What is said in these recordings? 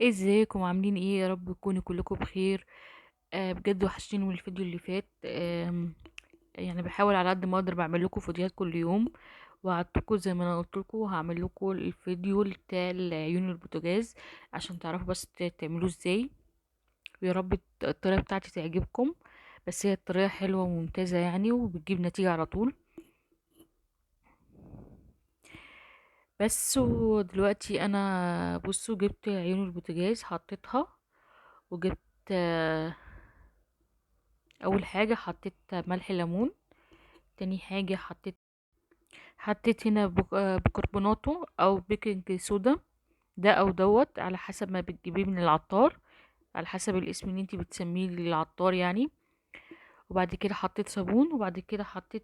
ازيكم عاملين ايه؟ يا رب تكونوا كلكم بخير. بجد وحشتيني من الفيديو اللي فات. يعني بحاول على قد ما اقدر بعمل لكم فيديوهات كل يوم، وعدتكم زي ما انا قلت لكم هعمل لكم الفيديو بتاع العيون البوتاجاز عشان تعرفوا بس تعملوه ازاي، ويا رب الطريقة بتاعتي تعجبكم. بس هي الطريقة حلوة وممتازة يعني، وبتجيب نتيجة على طول. بس ودلوقتي انا بصوا جبت عيون البوتاجاز حطيتها، وجبت اول حاجة حطيت ملح ليمون، تاني حاجة حطيت هنا بيكربوناتو او baking soda، ده او دوت على حسب ما بتجيبيه من العطار، على حسب الاسم اللي انتي بتسميه للعطار يعني. وبعد كده حطيت صابون، وبعد كده حطيت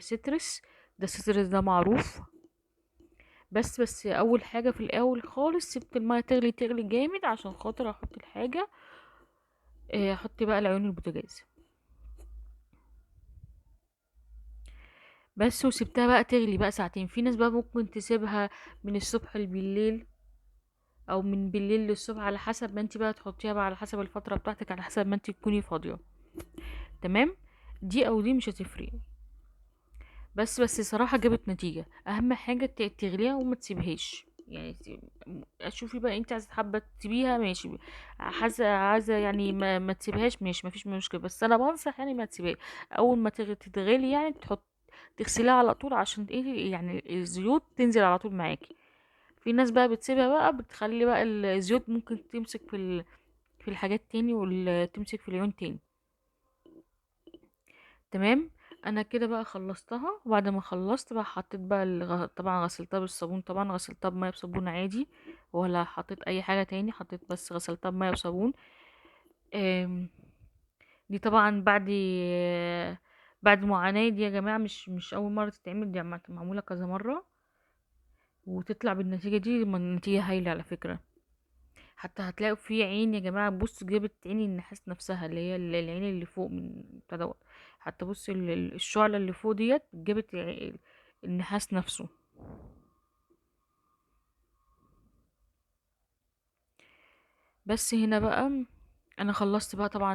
سترس، ده سترس ده معروف. بس اول حاجة في الاول خالص سبت المية تغلي تغلي جامد عشان خاطر احط الحاجة، احط بقى العيون البوتاجاز بس، وسبتها بقى تغلي بقى ساعتين. في ناس بقى ممكن تسيبها من الصبح لبالليل او من بالليل للصبح، على حسب ما انت بقى تحطيها بقى، على حسب الفترة بتاعتك، على حسب ما انت تكوني فاضية. تمام، دي او دي مش هتفرق، بس صراحة جابت نتيجة. اهم حاجة تغليها وما تسيبهاش يعني، شوفي بقى انت عايزه حابة تسيبيها ماشي، عايزه يعني ما تسيبهاش ماشي، ما فيش مشكلة، بس انا بنصح يعني ما تسيبهاش. اول ما تتغلي يعني تغسليها على طول، عشان ايه يعني الزيوت تنزل على طول معاكي. في ناس بقى بتسيبها بقى، بتخلي بقى الزيوت ممكن تمسك في الحاجات تاني، وتمسك في العيون تاني. تمام، انا كده بقى خلصتها. وبعد ما خلصت بقى حطيت بقى طبعا غسلتها بالصابون، طبعا غسلتها بميه بصابون عادي، ولا حطيت اي حاجة تاني، حطيت بس غسلتها بميه وصابون. دي طبعا بعد معاناة دي يا جماعة، مش اول مرة تتعمل، دي معمولة كذا مرة وتطلع بالنتيجة دي. النتيجة هايلة على فكرة. حتى هتلاقوا في عين يا جماعة، بصوا جابت عين النحاس نفسها اللي هي العين اللي فوق من بتاع دوت، حتى بصوا الشعلة اللي فوق ديت جابت النحاس نفسه. بس هنا بقى انا خلصت بقى طبعا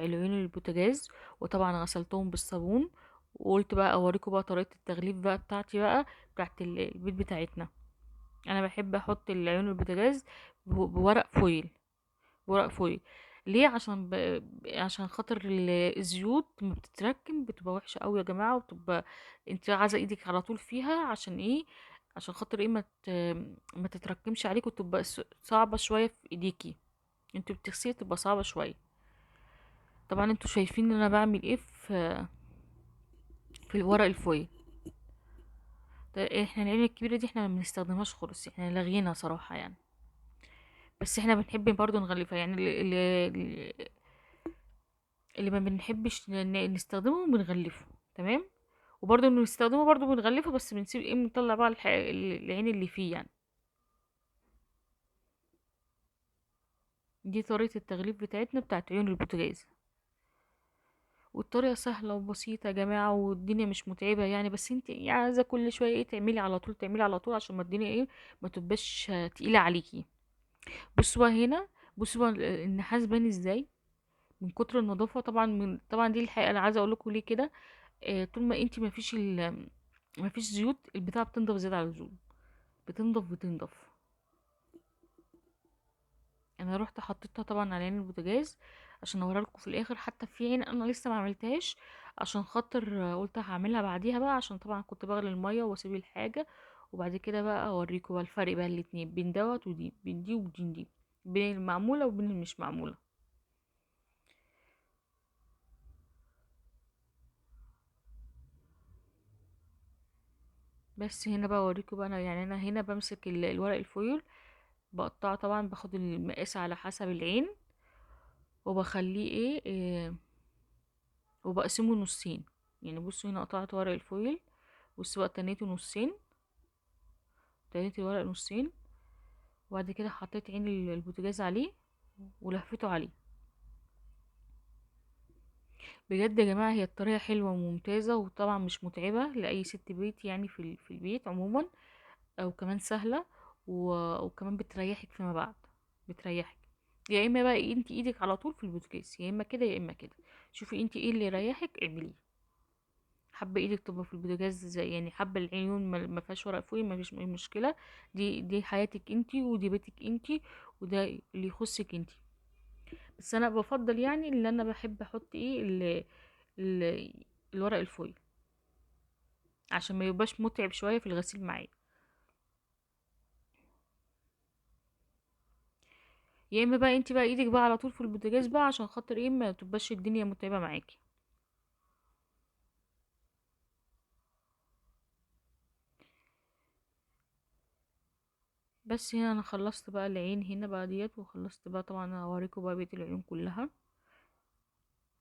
العيون البوتاجاز، وطبعا غسلتهم بالصابون، وقلت بقى اوريكم بقى طريقة التغليف بقى بتاعتي بقى بتاعت البيت بتاعتنا. انا بحب احط العيون البوتاجاز بورق فويل، بورق فويل ليه؟ عشان خاطر الزيوت ما بتتركم، بتبقى وحشة قوي يا جماعة، وبتبقى انت عايزه ايدك على طول فيها، عشان ايه؟ عشان خاطر ايه؟ ما تتركمش عليك، وتبقى صعبة شوية في ايديكي، انتوا بتغسلي تبقى صعبة شوية. طبعا انتوا شايفين ان انا بعمل ايه في الورق الفويل. طيب احنا العين الكبيرة دي احنا ما بنستخدمهاش خالص، احنا لاغيينها صراحة يعني، بس احنا بنحب برضو نغلفها يعني، اللي ما بنحبش نستخدمه بنغلفه. تمام، وبرضو بنستخدمه برضو بنغلفه، بس بنسيب ايه، بنطلع بقى العين اللي فيه يعني. دي طريقة التغليف بتاعتنا بتاعت عيون البوتاجاز، والطريقة سهلة وبسيطة يا جماعة، والدنيا مش متعبة يعني، بس انت عايزة كل شوية ايه تعملي على طول، تعملي على طول، عشان ما الدنيا ايه ما تبقاش تقيلة عليكي. بصوا بقى هنا، بصوا بقى النحاس بان ازاي من كتر النظافة. طبعا دي الحقيقة انا عايزة اقول لكم ليه كده. طول ما انت ما فيش زيوت، البتاعة بتنضف زيادة على اللزوم، بتنضف. انا روحت حطيتها طبعا على عين البوتاجاز عشان اوريها لكم في الاخر، حتى في عين انا لسه ما عملتهاش عشان خاطر قلت هعملها بعديها بقى، عشان طبعا كنت بغلي المية واسيب الحاجة، وبعد كده بقى اوريكم بقى الفرق بقى الاتنين بين دوت ودي، بين دي وبين دي، بين المعموله وبين المش معمولة. بس هنا بقى اوريكم بقى انا يعني انا هنا بمسك الورق الفويل بقطعه، طبعا باخد المقاس على حسب العين، وبخليه ايه، وبقسمه نصين يعني. بصوا هنا قطعت ورق الفويل، بصوا بقى تنيته نصين، تنيت الورق نصين، وبعد كده حطيت عين البوتاجاز عليه ولفيته عليه. بجد يا جماعة هي الطريقة حلوة وممتازة، وطبعا مش متعبة لأي ست بيت يعني في البيت عموما، او كمان سهلة وكمان بتريحك فيما بعد. بتريحك. يا اما بقى انت ايدك على طول في البوتاجاز، يا اما كده يا اما كده، شوفي انت ايه اللي يريحك اعمليه. حابة ايدك تبقى في البوتاجاز زي يعني، حابة العيون ما فيهاش ورق فويل، ما فيش اي مشكلة، دي حياتك انت ودي بيتك انت وده اللي يخصك انت. بس انا بفضل يعني اللي انا بحب احط ايه الورق الفويل عشان ما يبقاش متعب شوية في الغسيل معايا. يا اما بقى انت بقى ايدك بقى على طول في البوتاجاز بقى عشان خاطر ايه ما تبقاش الدنيا متعبة معاكي. بس هنا انا خلصت بقى العين هنا بقى ديت، وخلصت بقى طبعا انا هوريكم بقى بقية العيون كلها.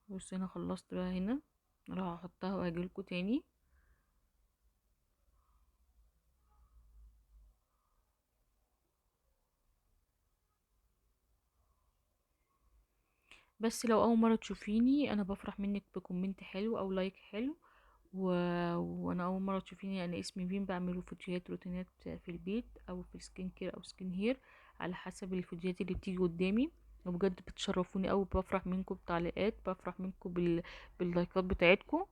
بصوا هنا خلصت بقى هنا، اروح احطها واجيلكوا تاني. بس لو اول مرة تشوفيني انا بفرح منك ب comment حلو او like حلو، وانا اول مرة تشوفيني انا اسمي بيم، بعمل فيديوهات روتينات في البيت او في skin care او skin hair على حسب الفيديوهات اللي بتيجي قدامي، وبجد بتشرفوني قوي، بفرح منكم بتعليقات، بفرح منكم باللايكات بتاعتكم،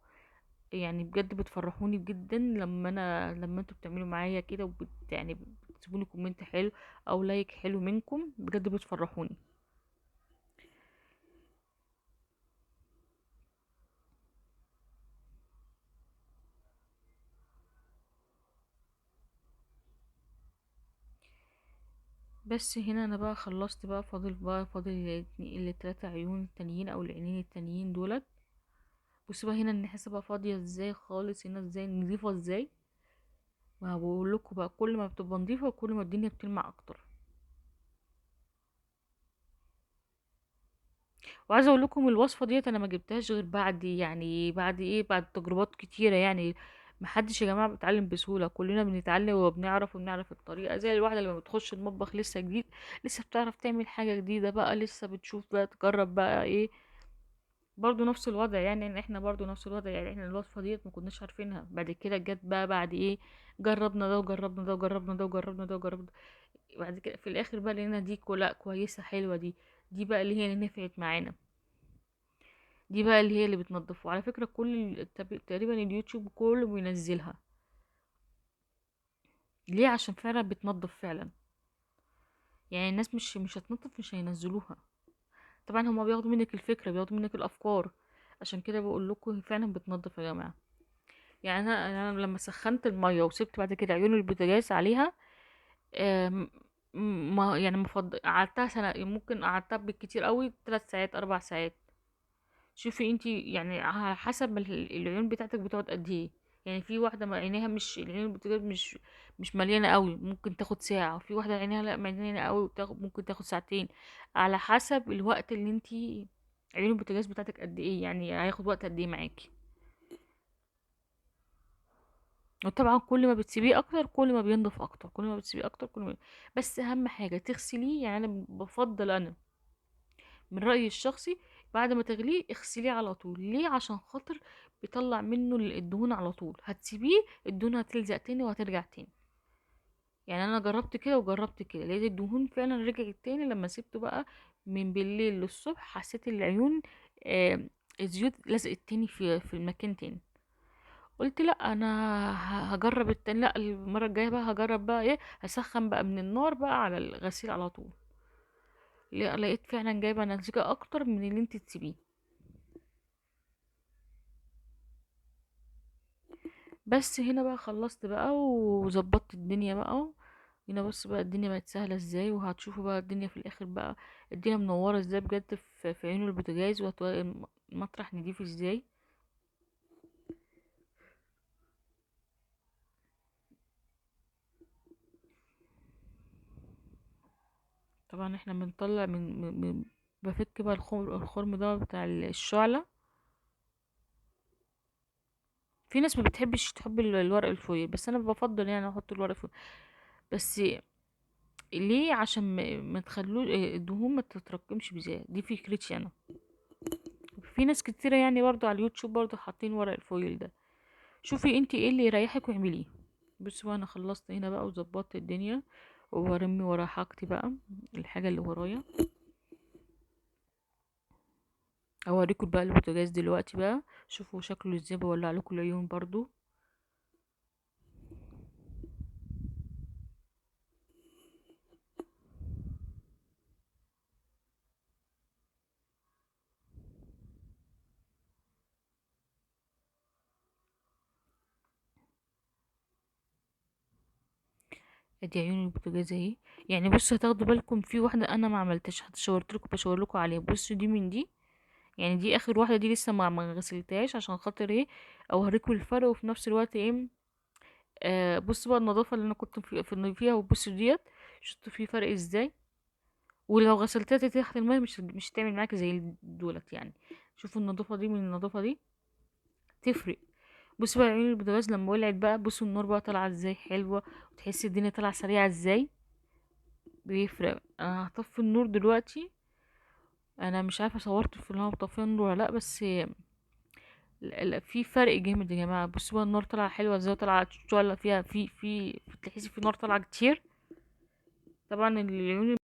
يعني بجد بتفرحوني جدا لما انتوا بتعملوا معايا كده، يعني بتسيبوني comment حلو او like حلو منكم، بجد بتفرحوني. بس هنا انا بقى خلصت بقى، فاضل بقى، فاضل التلاتة عيون التانيين او العينين التانيين دولت. بصوا بقى هنا النحاسة بقى فاضية ازاي خالص، هنا ازاي نضيفة ازاي، ما بقول لكم بقى كل ما بتبقى نضيفة كل ما الدنيا بتلمع اكتر. وعايزه اقول لكم الوصفة ديت انا ما جبتهاش غير بعد يعني بعد ايه، بعد تجربات كتيرة، يعني ما حدش يا جماعة بيتعلم بسهولة، كلنا بنتعلم وبنعرف وبنعرف الطريقة. زي الواحدة لما بتخش المطبخ لسه جديد، لسه بتعرف تعمل حاجة جديدة بقى، لسه بتشوف بقى تجرب بقى ايه، برضو نفس الوضع، يعني ان احنا برضو نفس الوضع، يعني احنا الوصفة ديت ما كناش عارفينها، بعد كده جت بقى بعد ايه، جربنا ده وجربنا ده وجربنا ده وجربنا ده وجربنا ده، بعد كده في الاخر بقى لقينا دي لا كويسة حلوة، دي بقى اللي هي نفعت معانا، دي بقى اللي هي اللي بتنضفه. وعلى فكرة كل تقريبا اليوتيوب كله بينزلها، ليه؟ عشان فعلا بتنضف فعلا، يعني الناس مش هتنضف مش هينزلوها. طبعا هما بياخدوا منك الفكرة، بياخدوا منك الافكار، عشان كده بقول لكم فعلا بتنضف يا جماعة. يعني انا لما سخنت المية وسبت بعد كده عيون البوتاجاز عليها، ما يعني ما فض-، قعدتها سنة، ممكن قعدتها بالكتير قوي 3 ساعات 4 ساعات. شوفي انتي يعني على حسب العيون بتاعتك بتقعد قد ايه، يعني في واحدة ما عينيها مش، العيون البوتاجاز مش مليانة قوي ممكن تاخد ساعة، وفي واحدة عينيها لا مليانة قوي ممكن تاخد ساعتين، على حسب الوقت اللي انتي عيون البوتاجاز بتاعتك قد ايه، يعني هياخد وقت قد ايه معاكي. وطبعا كل ما بتسيبيه اكتر كل ما بينضف اكتر، كل ما بتسيبيه اكتر كل ما، بس اهم حاجة تغسليه. يعني انا بفضل، انا من رايي الشخصي بعد ما تغليه اغسليه على طول. ليه؟ عشان خاطر بيطلع منه الدهون على طول، هتسيبيه الدهون هتلزق تاني وهترجع تاني. يعني انا جربت كده وجربت كده، لقيت الدهون فعلا رجعت تاني لما سبته بقى من بالليل للصبح، حسيت العيون، الزيوت لزقت تاني في المكان تاني. قلت لا انا هجرب التاني، لا المرة الجاية بقى هجرب بقى ايه، هسخن بقى من النار بقى على الغسيل على طول. لقيت فعلا جايبه نتيجة اكتر من اللي انت تسيبيه. بس هنا بقى خلصت بقى وظبطت الدنيا بقى. هنا بص بقى الدنيا بقت سهلة ازاي، وهتشوفوا بقى الدنيا في الاخر بقى الدنيا منورة ازاي بجد في عيون البوتاجاز، وهتلاقي المطرح نضيف ازاي. طبعا احنا بنطلع من، من، من بفك بقى الخرم ده بتاع الشعلة. في ناس ما بتحبش تحب الورق الفويل، بس انا بفضل يعني احط الورق الفويل. بس ليه؟ عشان ما تخلوش الدهون ما تتراكمش بزيادة، دي فكرتي انا. في ناس كتيرة يعني برضو على اليوتيوب برضو حاطين ورق الفويل ده. شوفي انتي ايه اللي يريحك واعمليه. بصوا انا خلصت هنا بقى وظبطت الدنيا، وبرمي ورا حاجتي بقى الحاجة اللي ورايا. اوريكم بقى البوتاجاز دلوقتي بقى، شوفوا شكله ازاي، بولع لكم العيون برضو. ادي عيون البوتاجاز اهي. يعني بصوا هتاخدوا بالكم في واحدة انا ما عملتش، شاورت لكم بشاور لكم عليها. بصوا دي من دي، يعني دي اخر واحدة، دي لسه ما غسلتهاش عشان خاطر ايه، اوريكم الفرق، وفي نفس الوقت ايه، بصوا بقى النظافة اللي انا كنت فيها. وبصوا ديت شفتوا في فرق ازاي. ولو غسلتها تحت المية مش هتعمل معاك زي دولت يعني. شوفوا النظافة دي من النظافة دي تفرق. بصوا بقى عيون البوتاجاز لما ولعت بقى، بصوا النور بقى طالعه ازاي حلوة، وتحسي الدنيا طالعه سريعة ازاي، بيفرق. انا هطفي النور دلوقتي، انا مش عارفه صورت في اللي انا مطفيه النور ولا لا، بس في فرق جامد يا جماعة. بصوا بقى النار طالعه حلوة ازاي، طالعه تشعل فيها، في تحسي في نار طالعه كتير. طبعا العيون